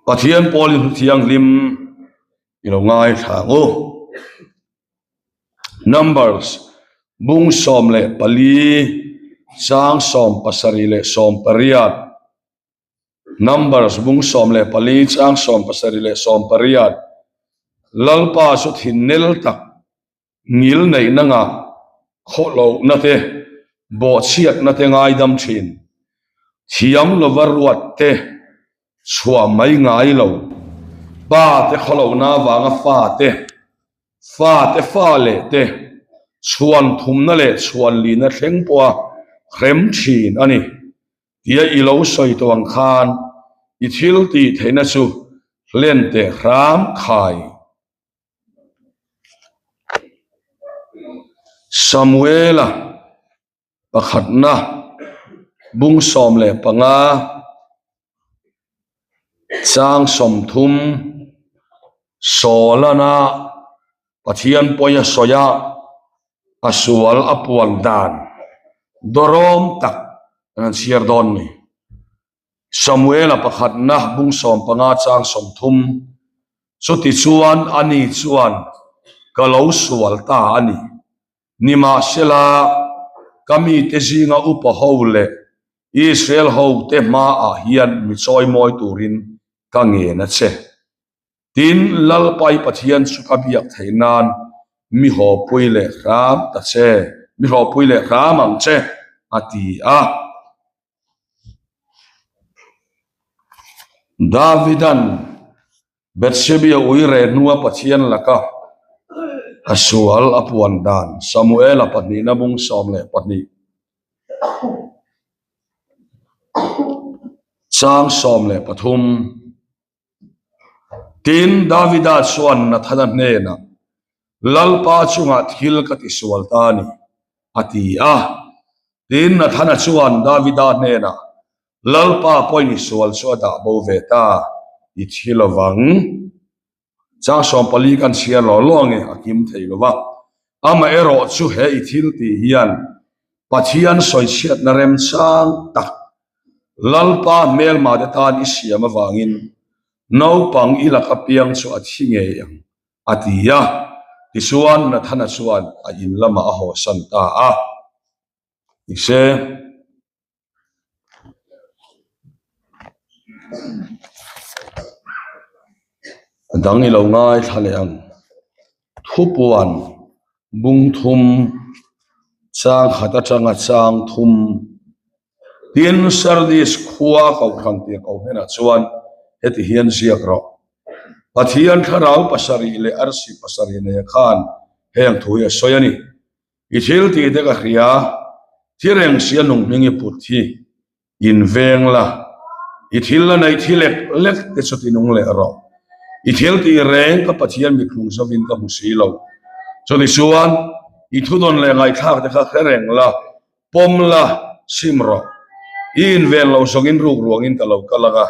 Pathian pawlin thu thianghlim i lo ngaithla ang u. Numbers bung 14 chang 17 leh 18 Numbers bung 14 chang 17 leh 18 Lalpa chu thinnel tak ngil neihna ngah khawhlohna te, bawhchhiatna te ngaidam thin, thiam lova ruat te chhuah mai ngai lo, pa te khawlohna avanga fa te, fa te fa leh te chhuan thumna leh chhuan lihna thleng pawha hrem thin a ni tia i lo sawi tawh ang khan i thil tih theihna chu hlen teh hram khai. Samuela pakhatna bung 15 chang 30 Sawlana Pathian pawi a sawi a, a sual a puan dan dawrawm tak an chhiar dawn ni. Samuela pakhatna bung 15 chang 30 Chuti chuan ani chuan ka lo sual ta a ni. Nimahsela, ka mite zinga upa ho leh Israel hote hmaah hian mi chawimawi turin ka ngen a che. Tin, Lalpai Pathian chu ka biak theih nan mi hawpui leh hram ta che, mi hlawhpui leh hram ang che, a ti a. Davidan Bethshebia ui reh hnua Pathian laka a sual a puan dan Samuela pahnihna bung 12 chang 13 Tin, Davida chuan Nathana hnenah, Lalpa chungah thil ka tisual ta a ni, a ti a. Tin, Nathana chuan Davida hnenah, Lalpa pawhin i sual chu a dah bo ve ta, i thi lo vang. Chang 14 kan chhiar law law ange, a kim thei lo va. Amaherawh chu he i thil tih hian Pathian sawichhiatna remchang tak Lalpa hmelmate tan i siam avangin naupang i lak apiang chu a thi ngei ang, a ti a. Tichuan Nathana chuan a in lamah a hawsan ta a. Nise. A dang i lo ngaithla leh ang. Thupuan bung thum chang khat atanga chang thum tin Sardis khua kohhran tir ko hnenah chuan heti hian ziak rawh. Pathian thlarau pasarih leh arsi pasarih nei khan heng thu hi a sawi a ni. I thil tih te ka hria, thi reng sia nung hming i put hi in veng la, i thil la neih thi lek lek te chu ti nung leh rawh. I thil tih reng ka Pathian mithlung zovin ka hmu si lo. Chutichuan, i thudawn leh ngaihthlak te kha hre reng la, pawm la, sim rawh. I inven lo zawngin ruk ruangin ka lo kal ang a,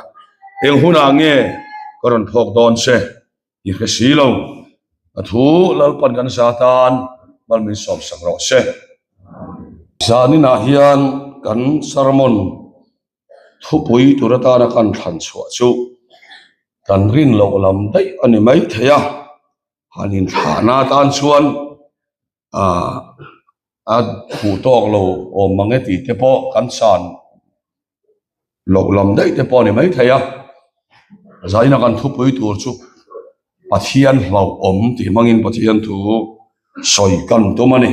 eng hunah nge ka rawn phawk dawn che? I hre si lo. A thu Lalpan kan za tan mal min sawm sak rawh se. Zaninah hian kan sermon thupui tur atana kan thlan chhuah chu kan rin loh lam daih a ni mai thei a, han inthlahna atan chuan ah a hmuh tawk lo awm mang e tih te pawh kan chan loh lam daih te pawh a ni mai thei a, zaina kan thupui tur chu Pathian hlauhawm tih hmangin Pathian thu sawi kan tum a ni.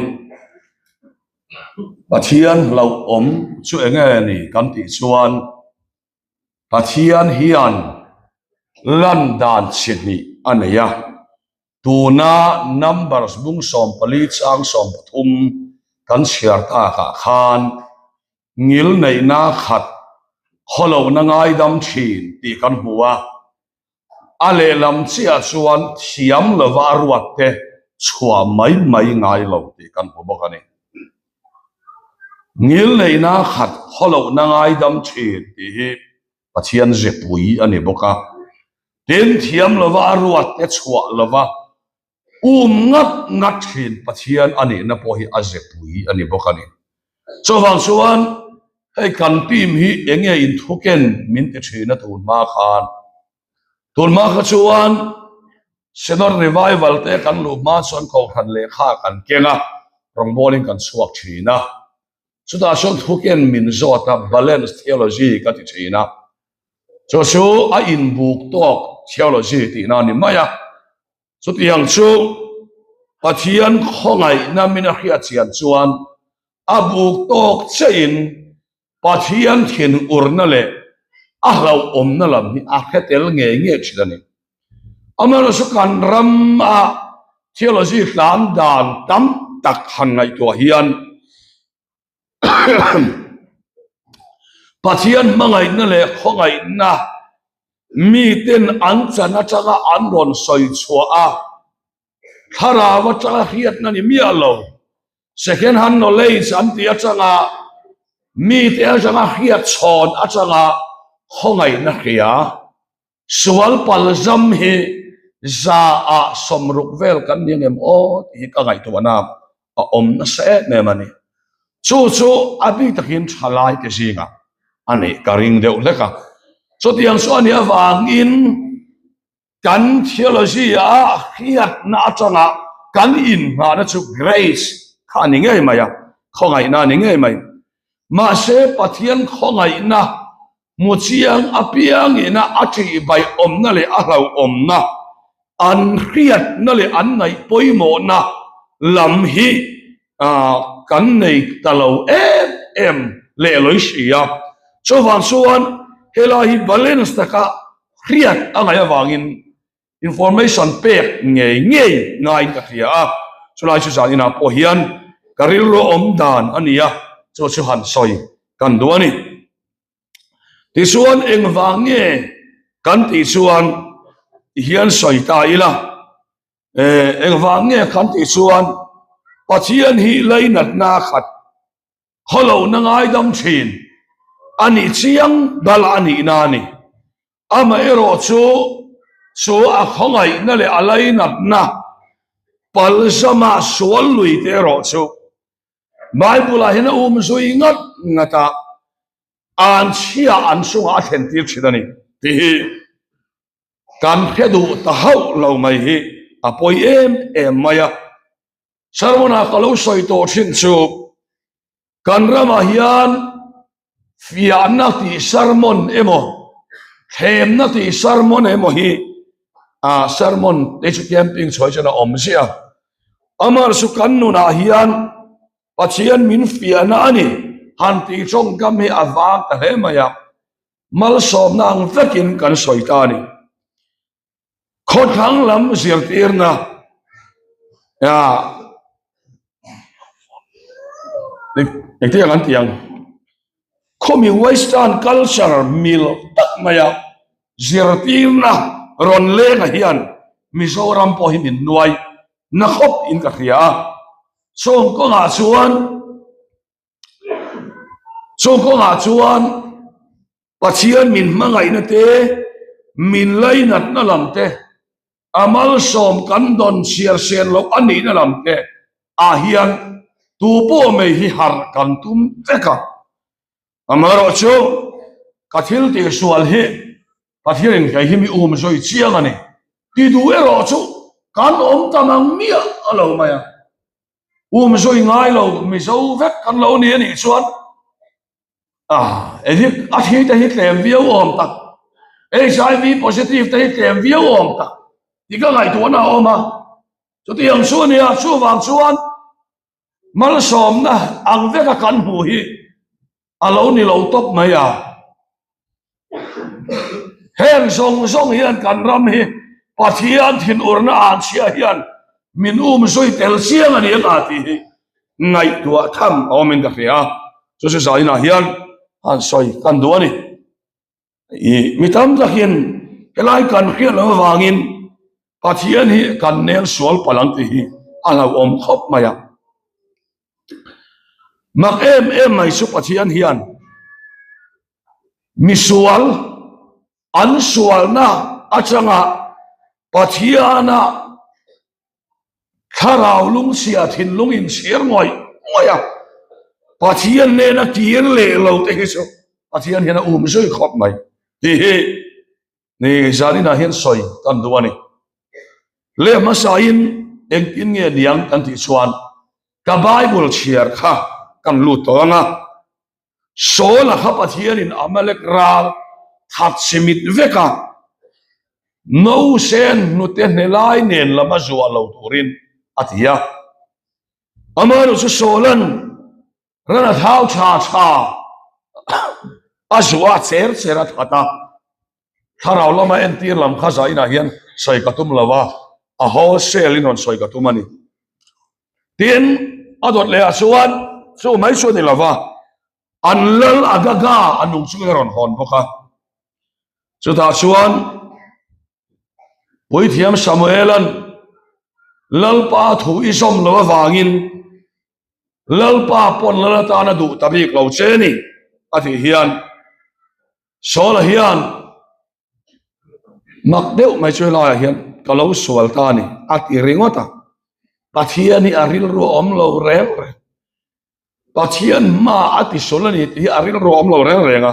Pathian hlauhawm chu eng nge ni kan tih chuan Pathian hian lan dan chi hnih a nei a. Tuna Numbers bung 14 chang 13 kan chhiar takah khan ngil neihna khat khawlohna ngaidam thin tih kan hmu a, a lehlam chiah chuan thiam lova a ruat te chhuah mai mai ngai lo tih kan hmu bawk a ni. Ngil neihna khat khawlohna ngaidam thin tih hi Pathian zepui a ni bawk a. Tin, thiam lova a ruat te chhuah lova um ngat ngat thin Pathian a nihna pawh hi a zepui a ni bawk a ni. Chuvang chuan hei kan team hi eng nge inthuken min ti thin a tun hma khan. Tunhma kha chuan Synod Revival te kan luh hma chuan Kohhran lehkha kan keng a, rawngbawlin kan chhuak thin a. Chutah chuan thuken min zawt a, Balance Theology ka ti thin a. Chu chu a inbuk tawk theology tihna a ni mai a. Chutiang chu Pathian khawngaihna min a hriat chian chuan a buk tawk chiahin Pathian thinurna leh a hlauhawmna lam hi a hre tel ngei ngei thin a ni. Amaherawhchu kan rama theology tlan dan tam tak han ngaihtuah hian Pathian hmangaihna leh khawngaihna miten an chan atanga an rawn sawi chhuah a, thlarau atanga hriatna ni miah lo, second hand knowledge an tih atanga mite atanga hriat chhawn atanga khawngaihna hria. Sual palzam hi 100 60 vel kan ni angem aw tih hi ka ngaihtuahna a awm nasa em em a ni. Chu chu a bik takin thalai te zingah a nih ka ring deuh hlek a. Chutiang chu a nih avangin kan theology a hriatna atanga kan inngahna chu grace kha a ni ngei mai a, khawngaihna a ni ngei mai. Mahse Pathian khawngaihna Hmu chiang apiangin a ṭihbaiawmna leh a hlauhawmna, an hriatna leh an ngaih pawimawhna lam hi kan nei ta lo em em leh lawi si a. Chuvang chuan helai hi balance taka hriat a ngaih avangin information pek ngei ngei ngaiin ka hria a, chulai chu zan inah pawh hian ka rilru awm dan a ni a, chu chu han sawi kan duh a ni. Tichuan engvang nge kan tih chuan tihian sawi ta ila, engvang nge kan tih chuan Pathian hi lainatna khat khawlohna ngaidam thin a nih chiang dal a nihna a ni. Amaherawh chu chu a khawngaihna leh a lainatna palzama sual lui te erawh chu Bible ah hian a um zui ngat ngat a, an chhia an chungah a thlen tir thin a ni tih hi kan hre duh ta hauh lo mai hi a pawi em em mai a. Sermon ah ka lo sawi tawh thin chu kan ramah hian fiahna tih sermon emaw thlemna tih sermon emaw hi ah sermon te chu camping chhuai chuan a awm ziah a. Amah chu kan nunah hian Pathian min fiahna a ni han tih tawngkam hi a vang ta hle mai a, malsawmna ang vekin kan sawi ta a ni. Khawthlang lam zirtirna engtiang an tih ang? Khawmi western culture mil tak maia zirtirna rawn lenga hian Mizoram pawh hi min nuai na khawp in ka hria a. Chung kawngah chuan chung kawngah chuan Pathian min hmangaihna te, min lainatna lam te, a malsawm kan dawn chhiar sen loh a nihna lam te ah hian tu pawh mai hi harh kan tum vek a. Amaherawh chu ka thil tihsual hi Pathianin kei hi mi um zui chiang a ni ti duh erawh chu kan awm ta nang miah a lo mai a. Um zui ngai lo Mizo vek kan lo ni a nih chuan Ah, edik a thi te hi tlem viau awm tak. HIV positive te hi tlem viau awm tak. Ti ka ngaihtuahna a awm a. Chutiang chu a nia, chuvang chuan malsawmna ang veka kan hmuh hi a lo ni lo tawp mai a. Heng zawng zawng hian kan ram hi Pathian thinurna an chhia hian min um zui tel chiang a ni ang a tih hi ngaihtuah tham a awmin ka hria a, chu chu zainah hian han sawi kan duh a ni. I mi tam takin helai kan hriat loh avangin Pathian hi kan nel sual palh ang tih hi a hlauhawm khawp mai a. Mak em em mai chu Pathian hian misual an sualna atanga Pathiana thlarau lungchhia thinlung inchhir ngawih ngawih a, Pathian nena kir leh lo te hi chu Pathian hian a um zui khawp mai tih hi. Ni zaninah hian sawi kan duh a ni. Leh hmasain engtin nge niang kan tih chuan ka Bible chhiar kha kan lut tawh ang a. Saul-a kha Pathianin Amalek ral that chimit vek a, Nosen hnute hnelai nen lam a zuah lo turin a ti a. Amaherawhchu chu Saul-a'n Ran a thau tha tha a zuah cher cher a that a, thlarau lama entir lam kha zainah hian sawi ka tum lo a, a wholesale in rawn sawi ka tum a ni. Tin, a dawt leh ah chuan chu mai chu a ni lo va, an lal Agaga a nung chungin a rawn hawn bawk a, chutah chuan Puithiam Samuela'n Lalpa thu i zawm lo avangin Lalpa pawn lal atan a duh ta bik lo che ni a tih hian Saula hian mak deuh mai chu helaiah hian ka lo sual ta a ni a ti ringawt a, Pathian hi a rilru a awm lo reng reng, Pathian hma a ti sual a ni tih hi a rilru a awm lo reng reng a.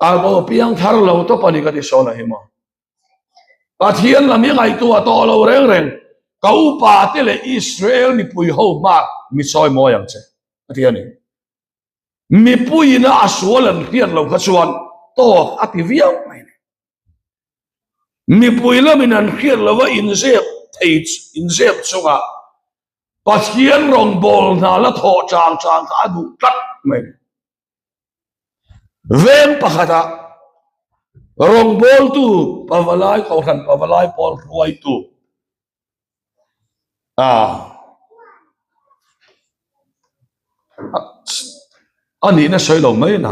A bo piang thar lo tawp a ni ka ti sawn a hi maw. Pathian lam hi ngaihtuah tawh lo reng reng ka upa te leh Israel mipui ho hma mi sawi mawi ang che a ti a ni. Mipui ina a sual an hriat lo kha chuan tawk a ti viau mai ni. Mipui lamin an hriat lova inzep thei inzep chunga Pathian rawngbâwl hna la thawh chang chang kha a duh tlat mai ni. Veng pakhatah rawngbawltu pavalai kohhran pavalai pawl hruaitu a a nihna sawi lo mai na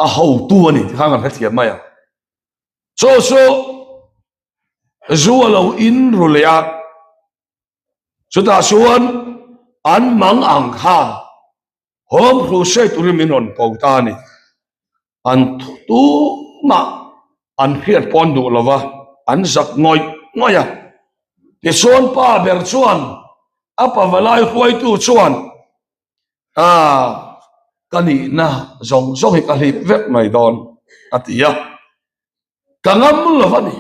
a hotu a ni tih kha kan hrethiam mai a chu chu zu a lo in ru leh a chutah chuan an mang ang kha. Home Crusade turin min rawn ko ta a ni. An tumah an hriat pawn duh lo va, an zak ngawih ngawih a. Tichuan pa ber chuan a pavalai hruaitu chuan, Ah, ka nihna zawng zawng hi ka hlip vek mai dawn, a ti a. Ka ngam lo a ni.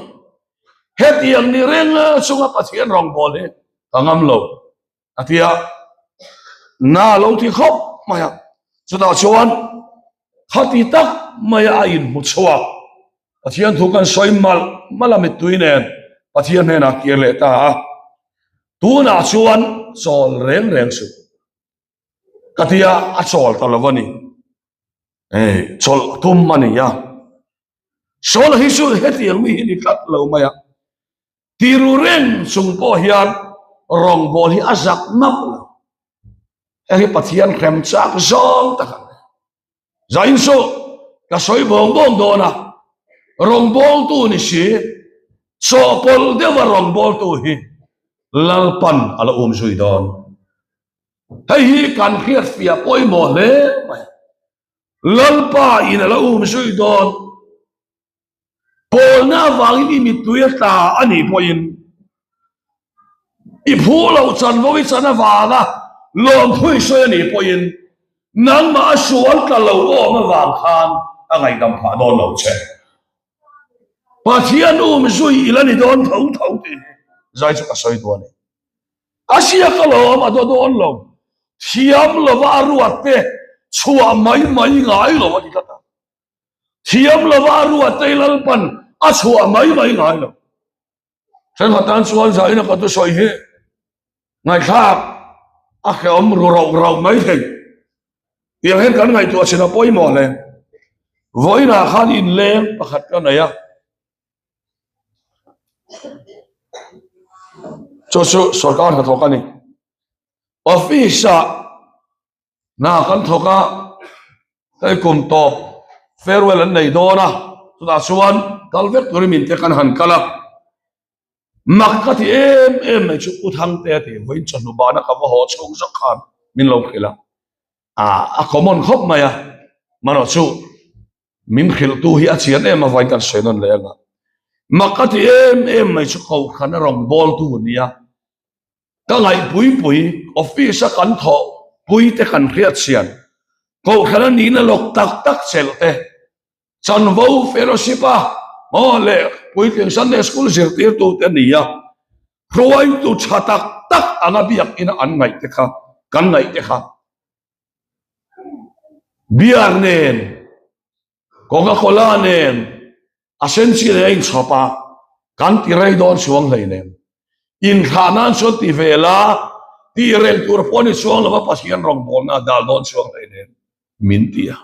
Hetiang ni reng chunga Pathian rawngbâwl hi ka ngam lo. A ti a, na lo ti khawp mai a, chutah chuan khati tak maia a inhmu chhuak Pathian thu kan sawi malh malh a mittui nen Pathian hnenah kir leh ta a, tunah chuan chawl reng reng suh ka ti a, a chawl ta lo a ni, hei chawlh tum a ni a, Saul hi chu hetiang mi hi ni tlat lo mai a. Tiru reng chung pawh hian rawngbâwl hi a zak map lo. Heng hi Pathian hrem chak zawng tak a ni. Zain chu ka sawi bawng bawng dawn a, rawngbâwltu ni si, chawhpawlh deuha rawngbâwltu hi Lalpan a la um zui dawn. Hei hi kan hriatfiah pawimawh hle mai. Lalpa in a la um zui dawn. Pawlna avangin i mittui a tla a nih pawhin i phu loh chanvo i chan avanga lawmthu i sawi a nih pawhin nangmah a sual tla lo awm avang khan a ngaihdam phah dawn lo che. Pathian um zui i la ni dawn tho tho tih hi zai chu ka sawi duh a ni. A ziak alawm a daw dawn lo. Thiam lova a ruat te chhuah mai mai ngai lo a ti tlat a. Thiam lova a ruat te Lalpan a chhuah mai mai ngai lo. Thenkhat tan chuan zaina ka thusawi hi ngaihthlak a hrehawm ru rauh rauh mai thei. Tiang hian kan ngaihtuah chin a pawimawh hle. Vawiinah khan inleng pakhat ka nei a. Chu chu sorkar hnathawk a ni. Office-ah Hna kan thawk a, hei kum tawp farewell an nei dawn a, chutah chuan kal vek turin min te kan han kal a, mak ka ti em em mai chu U Thangte a ti, vawiin chawhnu bana ka va haw chhung zawk khan min lo hrilh a, ah a common khawp mai a, marawh chu min hrilhtu hi a chian em avangin kan sawi nawn leh ang a, mak ka ti em em mai chu Kohhran a rawngbawltu a nia. Ka ngaihpui pui office a kan thawh pui te kan hriat chian kohhran a nihna lawk tak tak chelh te chanvo fellowship a. Aw le, puitling Sunday School zirtirtute ni a, hruaitu tha tak tak anga biakina an ngaih te kha, kan ngaih te kha beer nen, Coca-Cola nen a sen chi leh a inchhawp a, kan ti rei dawn chuang hleinem. Inthlah nan chuan ti ve la, tih reng tur pawh ni chuang lova Pathian rawngbawlna a dal dawn chuang hleinem. Min ti a.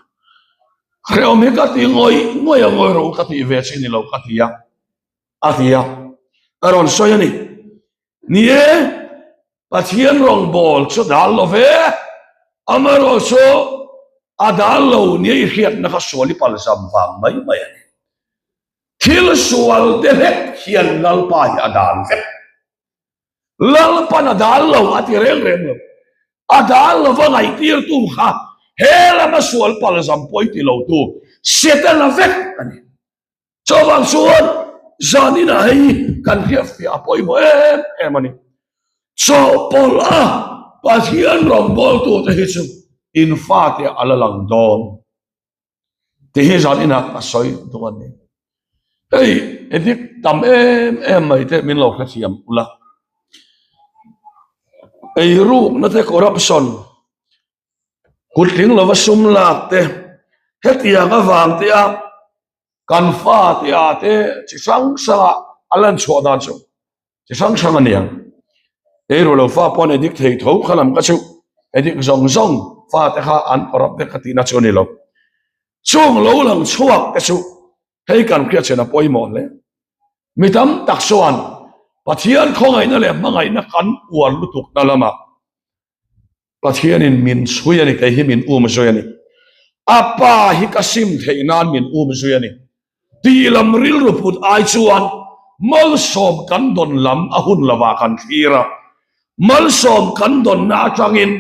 Hrehawm hi ka ti ngawih ngawih a, ngawi rawh u ka tih ve chi ni lo ka ti a, a ti a. Ka rawn sawi a ni. Ni e, Pathian rawngbâwl chu dal lo ve, amaherawh chu a dal lo nia i hriatna kha sual i palzam vang mai mai a ni. Thil sual te hlek hian Lalpa hi a dal vek. Lalpan a dal lo a ti reng reng lo. A dal lova ngaihtirtu kha he lama sual palzam pawh i ti lotu Setana vek a ni. Chuvang chuan zaninah hei kan hriatfiah a pawimawh em em a ni. Chawhpawlh a Pathian rawngbawltute hi chu in fate a la lang dawn. Tih hi zaninah ka sawi duh a ni. Hei edit tam em em mai te min lo hrethiam ula. Eirukna te corruption kutling lova sum lak te hetiang avang te a kan fate a te chi hrang hrang a a lan chhuah dan chu chi hrang hrang a niang. Eiru lo fa pawh an edit thei tho kha lam ka chu edit zawng zawng fate kha an corrupt vek ka tihna chu a ni lo. Chung lo lang chhuak te chu hei kan hriatchhen a pawimawh hle. Mi tam tak chuan Pathian khawngaihna leh hmangaihna kan uar lutukna lamah Pathianin min chhui a ni, kei hi min um zui a ni. A pa hi ka sim theih nan min um zui a ni. Tih lam rilru put ai chuan malsawm kan dawn lam a hun lovah kan thlir a. Malsawm kan dawnna atangin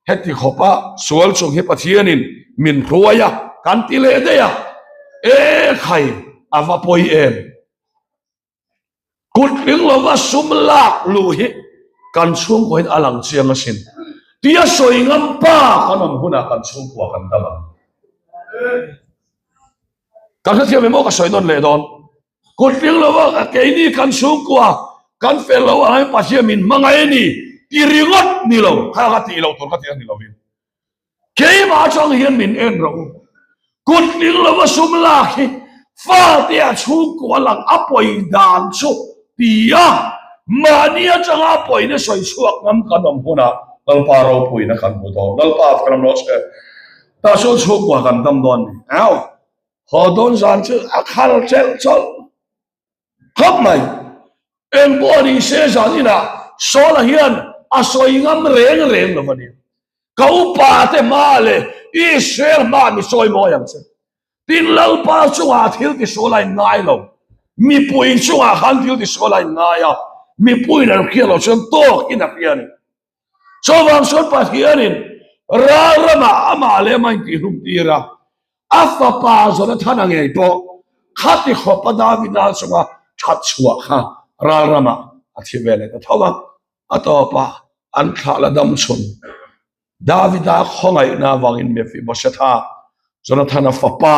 heti khawpa sual chung hi Pathianin min hruai a, kan ti leh daih a. E khai, a va pawi em? Kut tling lova sum lak luh hi kan chhungkua hian a lang chiang asin. Tia sawi ngam pa kan awm hunah kan chhungkua kan dam ang. Ka hrethiam em aw ka sawi nawn leh dawn. Kut tling lova keini kan chhungkua kan fel lo ang Pathian min hmangaih a ni ti ringawt ni lo kha ka tih loh tur ka tih a ni lovin. Keimah atang hian min en rawh u. Kut tling lova sum lak hi fate a chhungkua lang a pawi dan chu ti a, mahni atanga a pawina sawi chhuak ngam kan awm hunah Lalpa ropuina kan hmu dawn. Lalpa kan awm rawh se. Tah chuan chhungkua kan dam dawn ni. Au! Haw dawn zan chu a khal chelh chawlh khawp mai. Eng pawh ni se zan inah Saula hian a sawi ngam reng reng lo a ni. Ka upa te hma leh Israel hma mi sawi mawi ang che. Tin Lalpa chungah thil ti sual a inngai lo. Mipui chungah khan thil ti sual a inngai a, mipuiin an hria lo chuan tawkin a hria a ni. Chuvang chuan Pathianin ral ramah amah leh amah intihhlum tir a, a fapa Jonathana ngei pawh khati khawpa Davida chunga that chhuah kha ral ramah a thi ve leh ta tho a, a tawpah an thlah la dam chhun. Davida khawngaihna avangin Mephibosetha, Jonathana fapa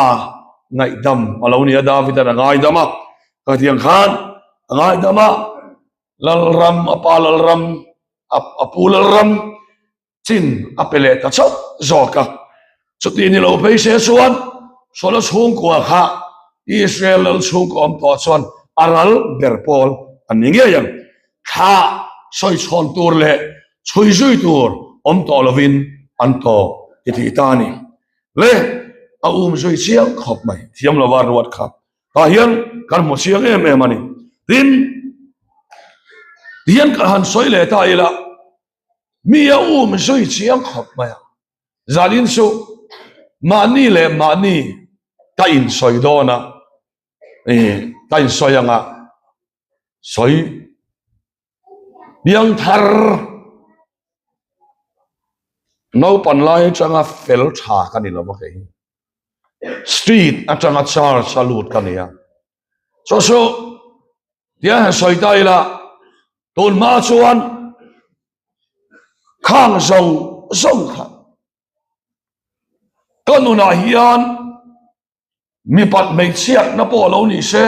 ngaihdam a lo ni a, Davida'n a ngaidam a, khatiang khan a ngaidam a, Lalram, a pa Lalram, a pu Lalram chin a pe leh ta chauh zawk a. Chuti ni lo phei se chuan Saula chhungkua kha Israel lal chhungkua awm tawh chuan a ral ber pawl an ni ngei ang. Thlah sawi chhawn tur leh chhui zui tur awm tawh lovin an tawp ti tih ta a ni. Le a um zui chiang khawp mai thiam lova ruat kha. Tah hian kan hmu chiang em em a ni. Tin, tihian ka han sawi leh ta ila, mi a um zui chiang khawp mai a. Zalin chu mahni leh mahni ka insawi dawn a, ka insawi anga sawi piangthar naupan lai atanga fel tha ka ni lova kei. Street atanga church a lut ka ni a. Chu chu tia han sawi ta ila tun hma chuan khang zawng zawng kha ka nunah hian. Mipat hmeichhiatna pawh lo ni se,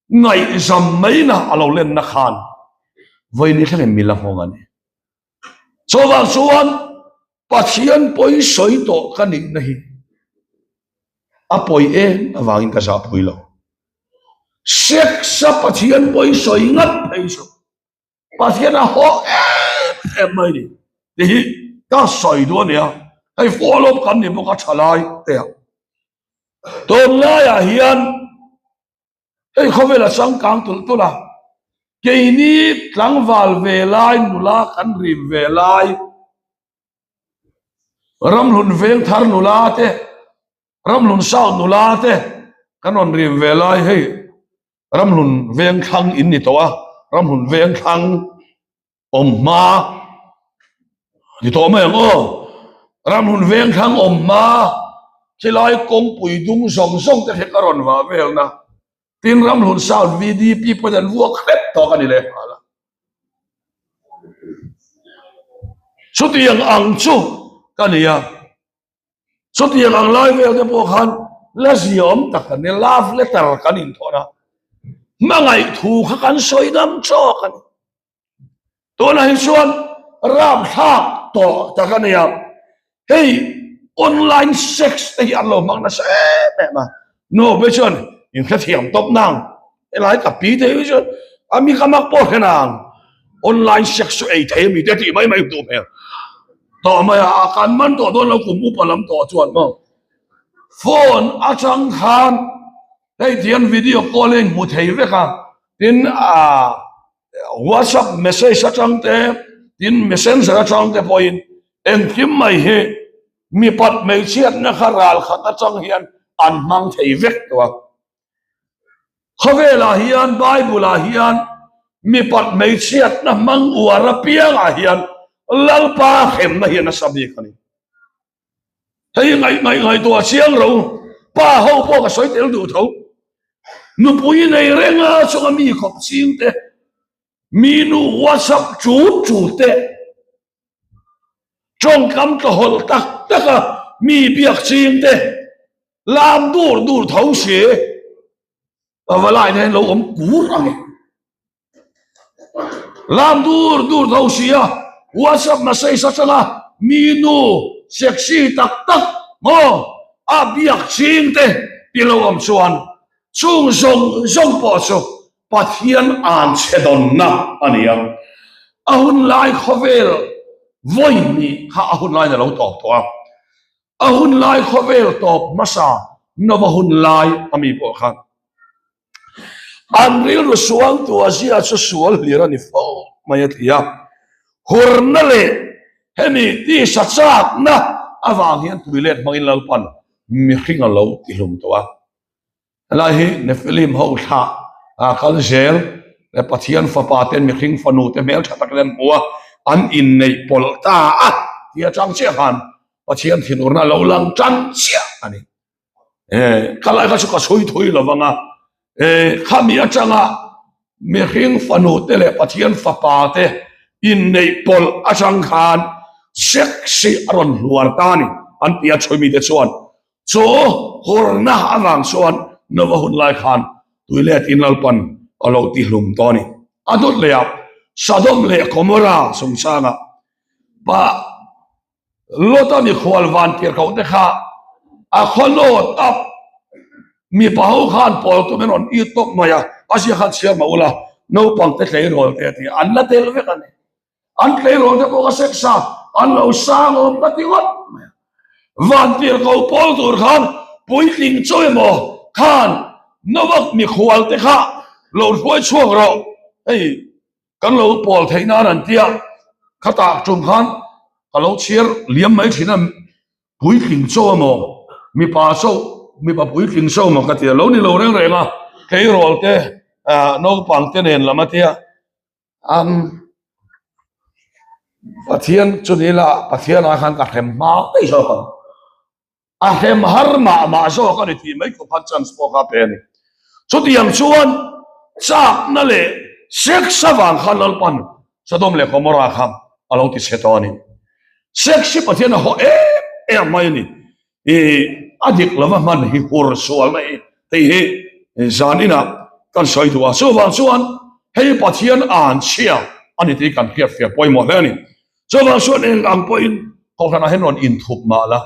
ngaihzam maina a lo lenna khan vawiin thlengin mi la nghawng a ni. Chuvang chuan Pathian pawi sawi tawh ka nihna hi a pawi em avangin ka zahpui lo. Sex a Pathian pawi sawi ngat phei chu Pathian a haw em em mai ni tih hi ka sawi duh a nia. Hei follow up kan ni bawk a tha lai te ah. Tunlaiah hian hei khawvel a changkang tulh tulh a, keini tlangval ve lai nula kan rim ve lai Ramhlun Vengthar nula te, Ramhlun South nula te kan rawn rim ve lai hei Ramhlun Vengthlang in ni tawh a, Ramhlun Vengthlang awm hma ni tawh mai ang aw. Ramhlun Vengthlang awm hma khilai kawngpui dung zawng zawng te khi ka rawn vah velna tin Ramhlun South VDP pawhin an vuak hrep tawk a ni leh nghal a. Chutiang ang chu ka ni a. Chutiang ang lai vel te pawh khan la ziawm tak kan ni, love letter kan inthawn a, hmangaih thu kha kan sawi dam chawk a ni. Tunah hi chuan rapthlak tawh tak a ni a, hei online sex te hi an lo hmang nasa em em a, nu phei chuan in hrethiam tawp nang, helai ka pi te hi chuan a mi ka mak pawh hre nang, online sex chu ei thei a mi te tih mai mai duh hmel. Tawh mai a, kan man tawh dawn lo kum upa lam tawh chuan maw phone atang khan hei tihian video call a inhmu thei vek a, tin ah whatsapp message atang te tin messenger atang te pawhin engkim mai hi mipat hmeichhiatna kha ral khat atang hian an hmang thei vek tawh a. Khawvelah hian Bible-ah hian mipat hmeichhiatna hmang uar apiangah hian Lalpa hremna hi a nasa bik a ni. Hei ngaih ngaih ngaihtuah chiang ro, pa ho pawh ka sawi tel duh tho. Nupui nei renga chunga mi khawp ching te, mi nu WhatsApp chut chut te, tawngkam tlawhawlh tak taka mi biak ching te, Lam dur dur tho si, a va lain hian lo awm kur ang e. Lam dur dur tho si a, WhatsApp message atanga mi nu sexy tak tak maw a biak ching te ti lo awm chuan chung zawng zawng pawh chu Pathian an chhe dawnna a ni a. A hun lai khawvel vawi hnih kha a hun laiin a lo tawp tawh a. A hun lai khawvel tawp hmasa Nova hun lai a mi pawh kha an rilru suangtu a zia chu sual hlir a ni fo mai a ti a. Hurna leh hemi tisa chakna avang hian tuilet hmangin Lalpan mihring a lo tihlum tawh a. Helai hi Nephilim ho thlah a kal zel leh Pathian fapa ten mihring fanu te hmel tha tak in an hmu a, an inneih pawlh ta a tih atang chiah khan Pathian thinurna a lo lang tan chiah a ni. Khalai kha chu ka chhui thui lo vang a, khami atanga mihring fanu te leh Pathian fapa te inneih pawlh atang khan sex hi a rawn hluar ta a ni an ti a chhui mite chuan Chu hurna avang chuan Nova hun lai khan tuilet in Lalpan a lo ti hlum tawh a ni. A dawt leh ah Sodom leh Gomorrah chungchangah pa Lota mikhual van tirhkoh te kha a khaw nawt a mipa ho khan pawl tum in rawn it tawp mai a, a zia khan chhiar mah ula naupang te tleirawl te a ti a, an la tel vek a ni. An tleirawl te pawh ka sex a, an lo sang awm ka ti ngawt mai a. Vantirhko pawl tur khan puitling chu emaw khan Novak mikhual te kha lo hruai chhuak rawh, hei kan lo pawl theih nan an tia, khatah tum khan ka lo chhiar liam mai thin a, puitling chaw emaw mipa chaw mipa puitling chaw emaw ka tia, lo ni lo reng reng a, tleirawl te naupang te nen lam a tia. An Pathian chu ni la, Pathian ah khan ka hrem hma daih zawk ang. A hrem har mah mah zawk a ni tih mai khawp khan chance pawh kha a pe a ni. Chutiang chuan chakna leh sex avang khan Lalpan Sodom leh Gomorrah kha a lo ti chhe tawh a ni. Sex hi Pathian a haw em em mai a ni. I. a dik lova hman hi hur sualna hi tih hi zan inah kan sawi duh a. Chuvang chuan hei Pathian an chhia a ni tih kan hriatfiah pawimawh hle a ni. Chuvang chuan eng ang pawhin kohhranah hian rawn inthup mah la,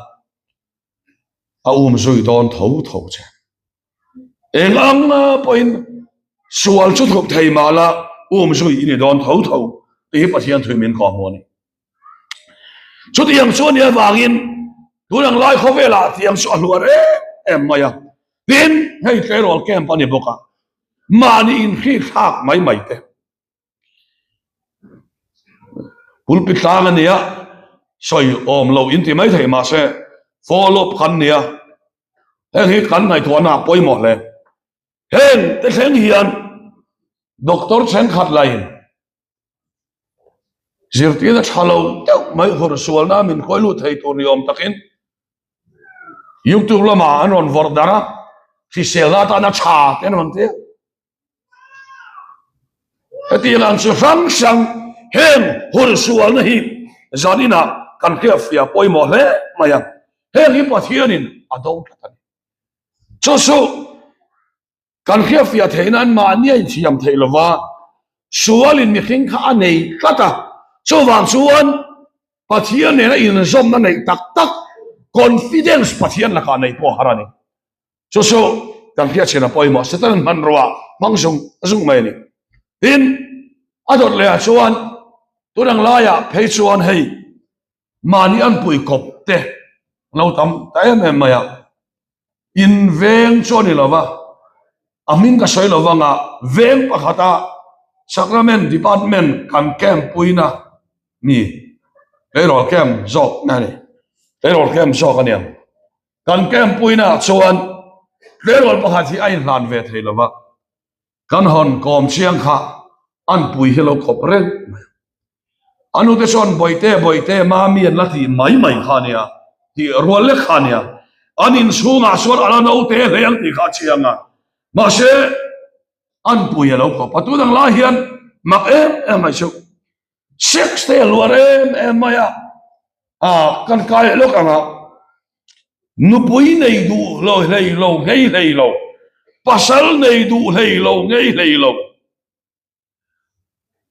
a um zui dawn tho tho che. Eng ang pawhin sual chu thup thei mah la, um zui i ni dawn tho tho tih hi Pathian thui min kawhhmuh a ni. Chutiang chu a nih avangin tun ang lai khawvelah tiang chu a hluar em em mai a. Tin, hei tleirawl camp a ni bawk a, mahni inhrik thlak mai mai te. Pulpit tlang a nia, sawi awm lo in ti mai thei mahse follow up kan nia, heng hi kan ngaihtuahna a pawimawh hle. Heng te thleng hian doctor thenkhat laiin zirtirna tha lo deuh mai hur sualna min khawi lut thei tur ni awm takin YouTube lamah an rawn vawrh darh a, hriselna atana tha te an rawn ti a. Hetiang ang chi hrang hrang heng hur sualna hi zaninah kan hriatfiah pawimawh hle mai a, heng hi Pathianin a do tlat a ni. Chu chu kan hriatfiah theih nan mahni a inthiam theih lova, sualin mihring kha a nei tlat a, chuvang chuan Pathian nena inzawmna neih tak tak confidence Pathian lakah neih pawh a har a ni. Chu chu kan hriatchhin a pawimawh, Satan hmanrua hmang zung zung mai a ni. Tin, a dawt lehah chuan tun ang laiah phei chuan hei mahni an pui kawp te lo tam ta em em mai a, in veng chu a ni lo va, a hming ka sawi lo vanga veng pakhata Sacrament Department kan camp puina mi tleirawl camp zawk a ni, tleirawl camp zawk a ni ang. Kan camp puinaah chuan tleirawl pakhat hi a inhlan ve thei lo va, kan hawn kawm chiang kha an pui hi lo khawp reng mai. A nute chuan Bawihte, Bawihte, Mami an la tih mai mai kha a nia, tih rual lek kha a nia. An inchhungah chuan a la naute hle ang tih kha a chiang a, mahse an pui a lo khawp a. Tun ang lai hian mak em em mai chu. Sex te a luar em em mai a, ah kan kai lawk ang a, nupui nei duh lo hlei lo ngei hlei lo, pasal nei duh hlei lo ngei hlei lo,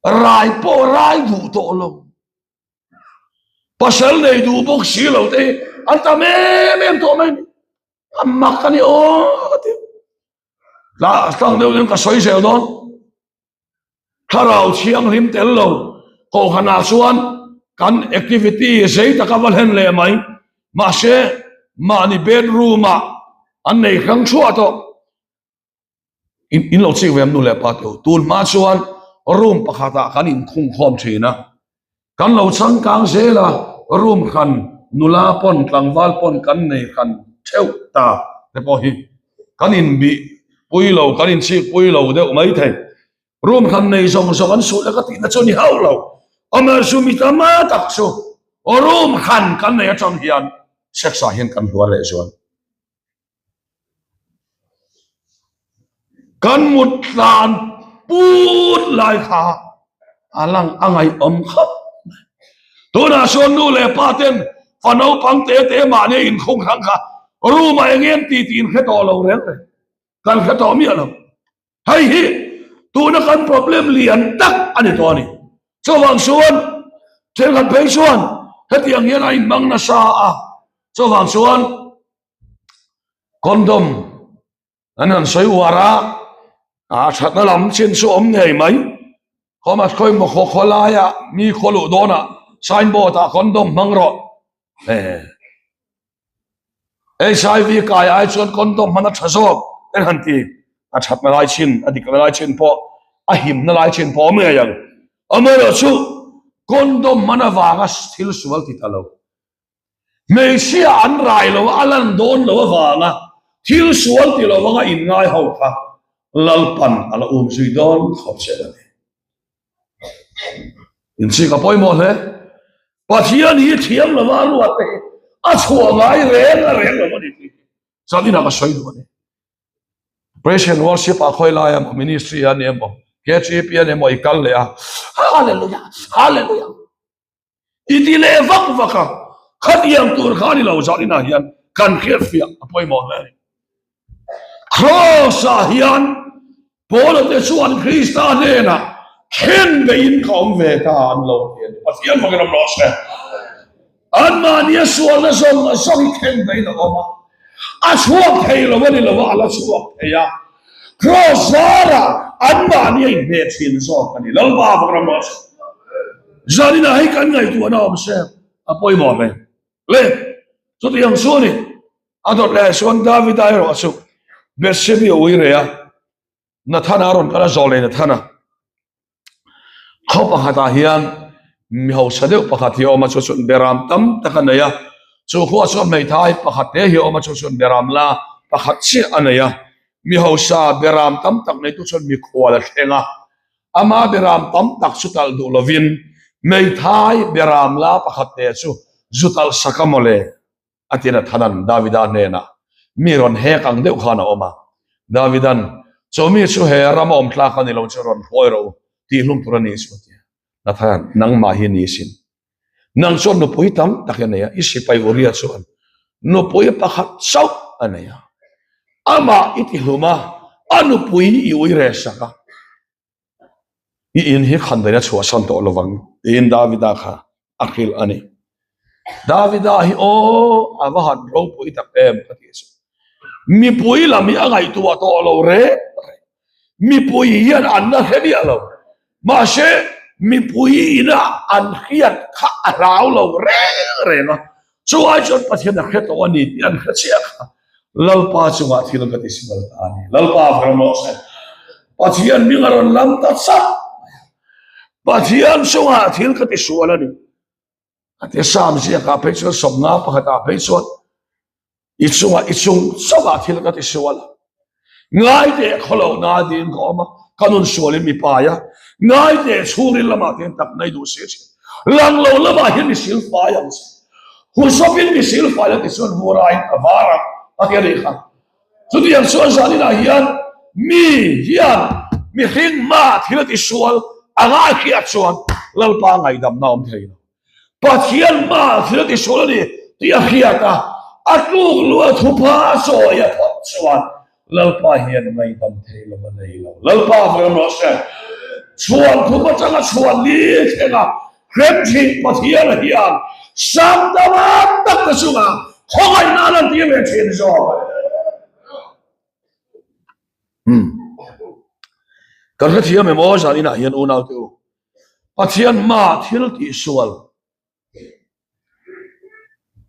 rai pawh rai duh tawh lo, pasal nei duh bawk si lo te hi an tam em em tawh mai a ni, a mak a ni aw ka ti, tlang deuh deuhin ka sawi zel dawn. Thlarau thianghlim tel lo kohhranah chuan kan activity zei taka va hlen leh mai. Mahse, mahni bedroom ah an nei hrang thuah tawh. In lo chik ve am nu leh pa teu. Tun hma chuan room pakhatah kan inkhung khawm thin a. Kan lo changkang zel a, room hran nula pawn tlangval pawn kan nei hran theuh ta te pawh hi kan inbih pui lo, kan inchik pui lo deuh mai thei. Room hran nei zawng zawng an suh leh ka tihna chu ni hauh lo. Amaherawhchu mi tam tak chu room hran kan nei atang hian sex ah hian kan hluar leh zual. Kan mut tlan put lai kha a lang a ngaihawm khawp mai. Tunah chuan nu leh pa ten fa naupang te te mahni inkhung hrang kha room ah eng em ti tih in hre tawh lo reng reng. Kan hre tawh miah lo. Hei hi tuna kan problem lian tak a ni tawh a ni. Chuvang chuan thenkhat phei chuan hetiang hian a inhmang nasa a, chuvang chuan Condom an han sawi uar a, a thatna lam chin chu awm ngei mai. Khawma khawi maw khaw khaw laia mi khaw luh dawnah signboard ah condom hmang rawh. HIV kai ai chuan condom hman a tha zawk an han ti. A thatna lai chin, a dikna lai chin pawh, a himna lai chin pawh awm ngei ang. Amaherawhchu condom hman avanga thil sual ti ta lo. Hmeichhia an rai lo a, a lan dawn lo avanga thil sual ti lo anga inngai ho kha Lalpan a la um zui dawn khawp che a ni. Inchik a pawimawh hle. Pathian hi thiam lova a ruat te hi a chhuah ngai reng a reng lo a ni tih hi zan inah ka sawi duh a ni. Praise and worship ah khawi lai emaw ministry a ni emaw KGP a ni emaw i kal leh a Hallelujah Hallelujah I ti leh vak vak a, khatiang tur kha a ni lo zah inah hian kan hriatfiah a pawimawh hle a ni. Kraws-ah hian Paula te chuan Krista hnenah khen beiin ka awm ve ta an lo ti a ni. Pathian fakin awm rawh se. Anmahnia sualna zawng zawng hi khen beiin a awm a, a chhuak thei lo a ni lo a, a la chhuak thei a. Kraws zarah anmahni a inhneh thin zawk a ni. Lalpa fakin awm rawh se. Zaninah hei kan ngaihtuahna awm se a pawimawh hle. Le, chutiang chu a ni. A dawt leh chuan Davida erawh chu Bethsebi a ui reh a, Nathana a rawn kal a, zawh leh Nathana khaw pakhatah hian mi hausa deuh pakhat hi a awm a, chu chuan beram tam tak a nei a, chu khuaah chuan hmeithai pakhat te hi a awm a, chu chuan beram la pakhat chiah a nei a, mi hausa beram tam tak neitu chuan mikhual a thleng a, ama beram tam tak chu talh duh lovin hmeithai beram la pakhat te chu zu talh sak a mawle. A ti Nathanan Davida hnenah, Mi rawn hek ang deuh khan a awm a. Davidan, Chu mi chu he rama awm tlak a ni lo chu rawn hruai rawh u, tih hlum tur a ni chu a ti a. Nathanan, Nangmah hi ni sin. Nang chuan nupui tam tak i nei a, i sipai Uria chuan nupui pakhat chauh a nei a. Amah i ti hlum a, a nupui i ui reh sak a. I in hi khan daih a chhuahsan tawh lovang tiin Davida kha a hrilh a ni. Davida hi aw a va han ropui tak em ka tih chu. Mipui lam hi a ngaihtuah tawh lo reng reng. Mipui hian an la hre miah lo. Mahse mipui ina an hriat kha a hlau lo reng reng a. Chu ai chuan Pathian a hre tawh a ni tih an hre chiah kha Lalpa chungah thil ka ti sual ta a ni. Lalpa vang rawh se. Pathian hming a rawn lam ta chauh mai a. Pathian chungah thil ka ti sual a ni. A ti Sam ziakah phei chuan sawmnga pakhatah phei chuan i chungah i chung chauhah thil ka ti sual a. Ngai teh khawlo na ding ka awm a, ka nun sualin mi pai a, ngai teh chhungril lamah te hian takna i duh si thin. Lang lo lamah hian mi silfai ang che. Husawpin mi silfai la ti chuan vuraiin ka var ang a ti a nih kha. Chutiang chuan zaninah hian mi hian mihring hmaah thil a tisual a ngaihriat chuan Lalpa ngaihdamna a awm thei lo. Pathian hmaah thil a tisual a ni tih a hriat a, a tluk luh a thupha a sawi a phawt chuan Lalpa hian ngaihdam thei lo a nei lo. Lalpa vawm rawh se. Chhuan thup atanga chhuan ni thleng a hrem thin Pathian hian sam tam tak te chungah khawngaihna a lantir leh thin zawk. Kan hrethiam em aw zaninah hian unaute u. Pathian hmaah thil tihsual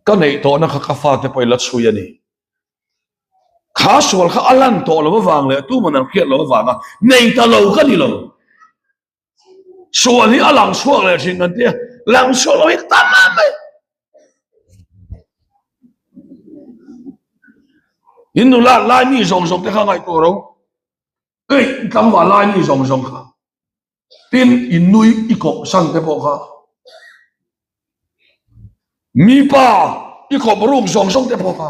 ka neih tawhna kha ka fate pawhin la chhui a ni. Kha sual kha a lan tawh lo avang leh tuman an hriat lo avanga nei ta lo ka ni lo. Sual hi a lang chhuak leh thin kan tia, lang chhuak lo hi tam em mai. In nula lai mi zawng zawng te kha ngaihtuah ro. Ei, tlangval lai mi zawng zawng kha. Tin, i nui i kawp san te pawh kha mipa i kawp ruk zawng zawng te pawh kha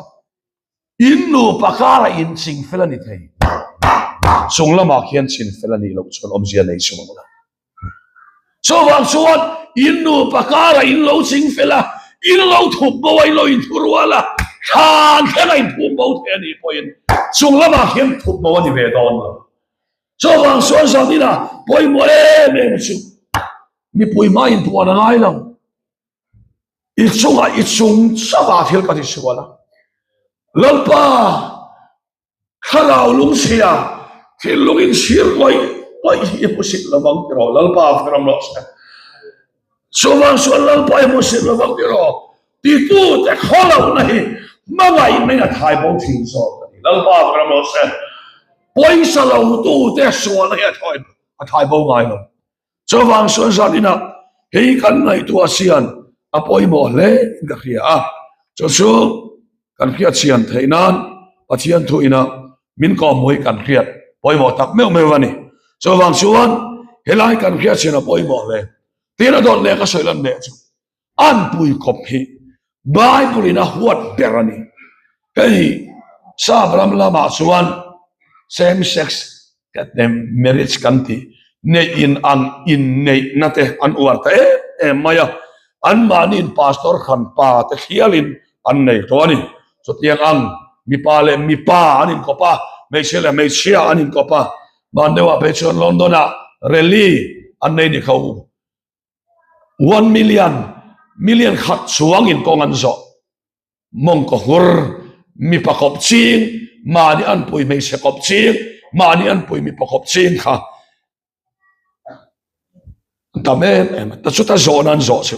in nupa kara in ching fel a ni thei. Chung lamah khian chin fel a nih loh chuan awmzia nei chuang lo. Chuvang chuan in nupa kara in lo ching fel a, in lo thup bo a, in lo inthu rual a, thlan thleng a inphum bo thei a nih pawhin chung lamah khian thup bo a ni ve dawn lo. Chuvang chuan Zanina pawimawh em em chu mipui hma inpuan a ngai lo. I chungah i chung chauhah thil ka ti sual a. Lalpa thlarau lungchhia thinlung inchhir ngawih ngawih hi i hmusit lovang ti rawh. Lalpa ram rawh se. Chuvang chuan Lalpa i hmusit lovang ti rawh. Titute khawlohna hi hmangaihna in a thai bo thin zawk a ni. Lalpa ram rawh se. Pawisa lo tute sualna hi a thai bo ngai lo. Chuvang chuan zan inah hei kan ngaihtuah chian a pawimawh hle in ka hria a. Chu chu kan hriat chian theih nan Pathian thu inah min kawmhmuh hi kan hriat pawimawh tak meuh meuh a ni. Chuvang chuan helai kan hriat chian a pawimawh hle. Tin a dawt leh ka sawi lan leh chu An pui khawp hi Bible in a huat ber a ni. Hei Sap ram lamah chuan same sex marriage kan tih neih in ang inneihna te an uar ta em em mai a, anmahniin pastor hran pa te hlialin an nei tawh a ni. Chutiang ang mipa leh mipa an inkawp a, hmeichhia leh hmeichhia an inkawp a. Hman deuhah phei chuan London-ah rally an nei ni kho. One million, million khat chuangin kawng an zawh. Mawngkaw hur, mipa kawp ching, mahni anpui hmeichhe kawp ching, mahni anpui mipa kawp ching kha an tam em em a. Ta chuta zawhna an zawh chu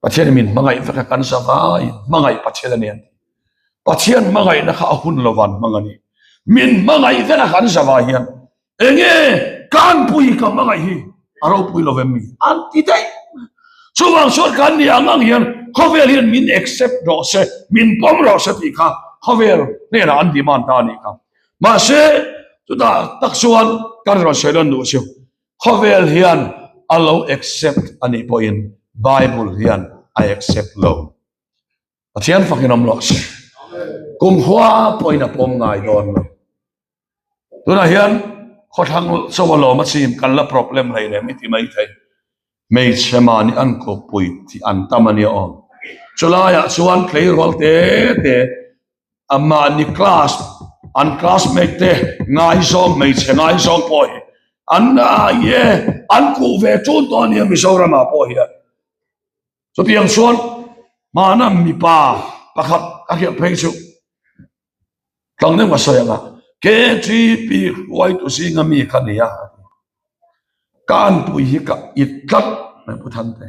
Pathian min hmangaih vek a, kan zavai hmangaih Pathian a ni an ti. Pathian hmangaihna kha a hun lo van hmang a ni. Min hmangaih vek a kan zavai hian Enge kanpui ka hmangaih hi a ropui lo em mi? An ti daih. Chuvang chuan kan ni ang ang hian khawvel hian min accept rawh se, min pawm rawh se tih kha khawvel hnenah an demand ta a nih kha. Mahse chutah tak chuan kan rawn sawi lan duh chu khawvel hian a lo accept a nih pawhin Bible hian a accept lo. Pathian fakin awm rawh se. Kumkhua pawhin a pawm ngai dawn lo. Tunah hian khawthlang chaw a lawm a chim kan la problem hlei lem i ti mai thei. Hmeichhe mahni an kawppui tih an tam a nia aw. Chulaiah chuan tleirawl te te a mahni class an classmate te ngaizawng hmeichhe ngaizawng pawh hi an ye an kuh ve tun tawh a nia Mizoramah pawh hian. Chutiang chuan hmana mipa pakhat a hriat phei chu Tlang deuh a sawi ang a, KTP hruaitu zinga mi kha ni a, ka anpui hi ka it tlat mai Pu Thante.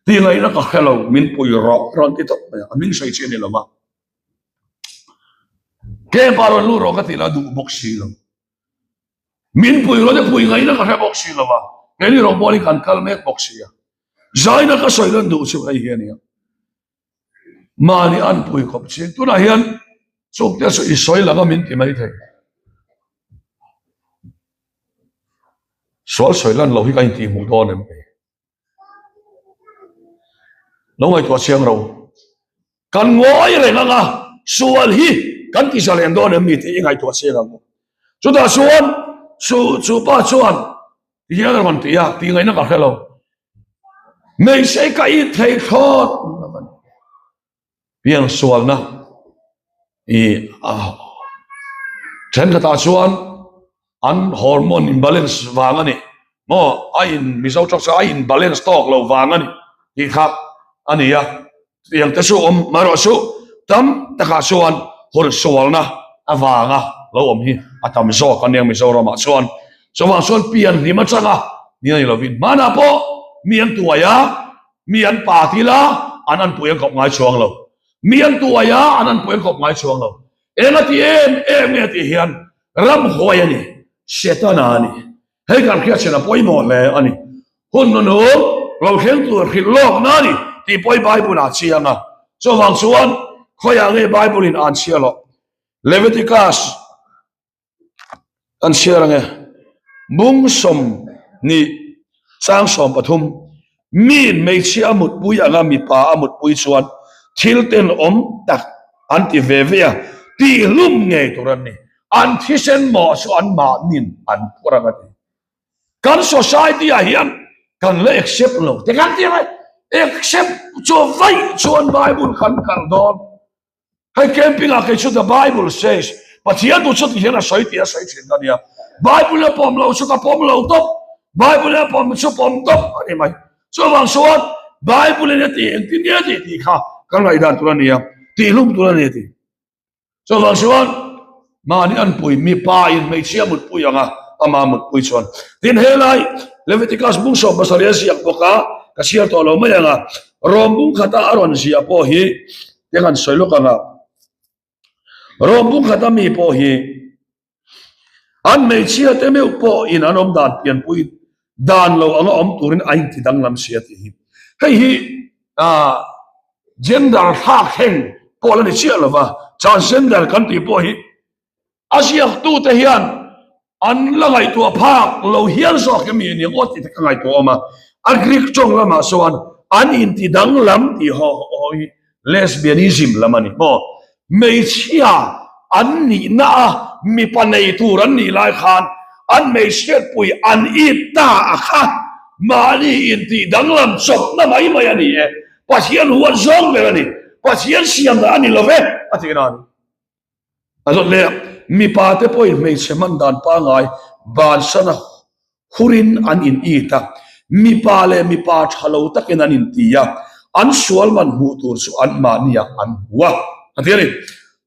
Ti ngaihna ka hre lo, min pui rawh rawn ti tawp mai a, a hming sawi chi a ni lo va. Camp ah rawn lut rawh ka tih lah duh bawk si lo. Min pui rawh te pui ngaihna ka hre bawk si lo va, keini rawngbawl hi kan kal mek bawk si a. Zaina ka sawi lan duh chu hei hi a ni a. Mahni an pui khawp chin. Tunah hian chungte chu i sawi lang a min ti mai thei. Sual sawi lan lo hi ka intih hmuh dawn em ni? Lo ngaihtuah chiang ro. Kan ngawi reng anga sual hi kan ti zalen dawn em ni tih i ngaihtuah chiang ang u. Chutah chuan chu chu pa chuan ti hian a rawn ti a, tih ngaihna ka hre lo. Hmeichhe ka it thei thlawt piang sualna i a thenkhatah chuan an hormone imbalance vang a ni maw a in Mizo tawk chuan a in balance tawk lo vang a ni tih kha a ni a. Tiang te chu awm marawh chu tam takah chuan hun sualna avanga lo awm hi a tam zawk a nia Mizoramah chuan. Chuvang chuan pian hlim atanga ni a ni lovin hmanah pawh mi an tuai a, mi an pa til a, an anpui an kawp ngai chuang lo. Mi an tuai a, an anpui an kawp ngai chuang lo. Eng a ti em em nge tih hian ramhuai a ni, Setana a ni. Hei kan hriatchhin a pawimawh hle a ni. Hun nunung lo thleng tur hrilh lawkna a ni tih pawh Bible ah chiang a. Chuvang chuan khawiah nge Bible in an chhiar loh? Leviticus kan chhiar ange. Bung 20 chang 13 Miin hmeichhia a mutpui anga mipa a mutpui chuan thil tenawm tak an ti ve ve a, tihlum ngei tur an ni. An thisen mawh chu an mahnin an phur ang a ti. Kan society ah hian kan la accept lo te kan ti ang e. Accept chu vaih chuan Bible kan kalh dawn. Hei camping ah kei chu the Bible says Pathian tu chu ti hian a sawi tih a sawi thin ka nia. Bible a pawm lo chu ka pawm lo tawp. Bible a pawm chu pawm tawp a ni mai. Chuvang chuan Bible in a ti engtin nge a tih tih kha kan ngaihdan tur a nia. Tihlum tur a ni a ti. Chuvang chuan mahni anpui mipa in hmeichhia mutpui anga ama mutpui chuan tin helai Leviticus bung 17 a ziak bawk a ka chhiar tawh lo mai anga Rom bung khata a rawn ziah pawh hi te kan sawi lawk anga Rom bung khata mi pawh hi An hmeichhia te meuh pawh in an awm dan pianpui dan lo anga awm turin a inti danglam si a tih hi. Hei hi gender thlak thleng pawh la ni chiah lova, transgender kan tih pawh hi a ziaktute hian an la ngaihtuah phak lo hial zawk emi a nia ngawt tih te ka ngaihtuah awm a. A Greek tawng lamah chuan an inti danglam tih ho hi Lesbianism lam a ni maw? Hmeichhia an nihna a mipa nei tur an nih lai khan an hmeichhiatpui an it ta a kha mahni intih danglam chawpna mai mai a ni e. Pathian huat zawng ber a ni. Pathian siam dah a ni lo ve a tih na a ni. A zawt leh a, mipa te pawhin hmeichhe hman dan pangngai bansana hurin an in it a, mipa leh mipa tha lo takin an inti a, an sual man hmuh tur chu anmahni ah an hmu a, a ti a ni.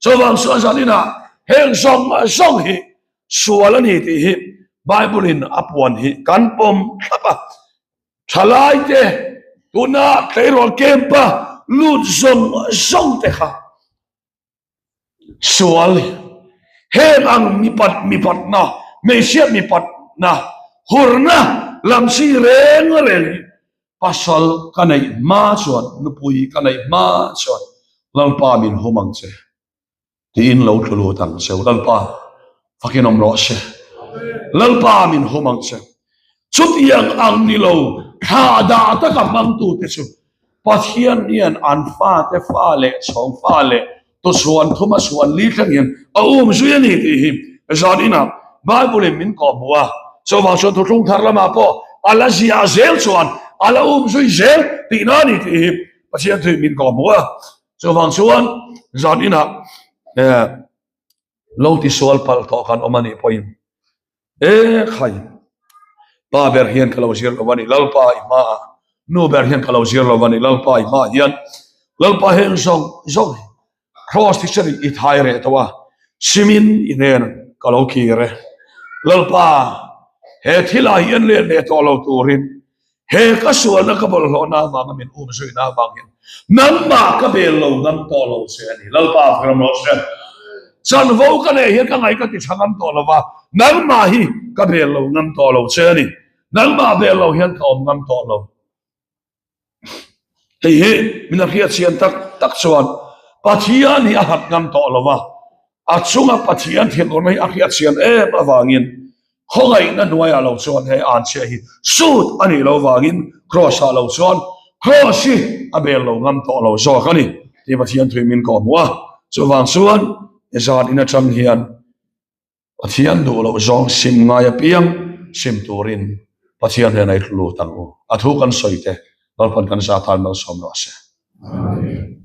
Chuvang chuan zaninah heng zawng zawng hi sual a ni tih hi Bible in a puan hi kan pawm thlap a, thalaite tuna tleirawl camp a lut zawng zawng te kha Sual, heng ang mipat mipatna, hmeichhia mipatna, hurna lam chi reng reng hi pasal ka neih hma chuan, nupui ka neih hma chuan Lalpa min hum ang che tiin lo tlu lut ang che u. Lalpa fakin awm rawh se. Lalpa min hum ang che. Chutiang ang ni lo thla dah taka hmangtute chu Pathian hian an fate fa leh chhawng fa leh tuchhuan thuma chhuan li thleng hian a um zui a ni tih hi zan inah Bible in min kawhhmuh a. Chuvang chuan thuthlung thar lamah pawh a la ziah zel chuan a la um zui zel tihna a ni tih hi Pathian thuin min kawhhmuh a. Chuvang chuan zan inah eh Lo tisual palh tawh kan awm a nih pawhin e khai pa ber hian ka lo zir lo a ni Lalpa i hmaah nu ber hian ka lo zir lo a ni Lalpa i hmaah hian Lalpa heng zawng zawng hi Kraws thisenin i thai reh tawh a simin i hnen ka lo kir e Lalpa he thilah hian let leh tawh lo turin He ka sualna ka bawlhhlawhna avanga min um zuina avang hian nangmah ka bel lo ngam tawh lo che a ni. Lalpa ram rawh se. Chanvo ka leh hian ka ngaih ka ti tha ngam tawh lo va, nangmah hi ka bel lo ngam tawh lo che a ni. Nangmah bel lo hian ka awm ngam tawh lo. Hei hi min a hriat chian tak tak chuan Pathian hi a hat ngam tawh lo va, a chunga Pathian thinurna hi a hriat chian em avangin Khawngaihna hnuaiah lo chuan he anchhia hi sut a nih loh vangin Kraws-ah lo chuan Kraws hi a bel lo ngam tawh lo zawk a ni tih Pathian thui min kawhhmuh a. Chuvang chuan zan in atang hian Pathian duh loh zawng sim ngai apiang sim turin Pathian hnenah i hlu lut ang u. A thu kan sawi te Lalpan kan zah tan malsawm rawh se. Amen.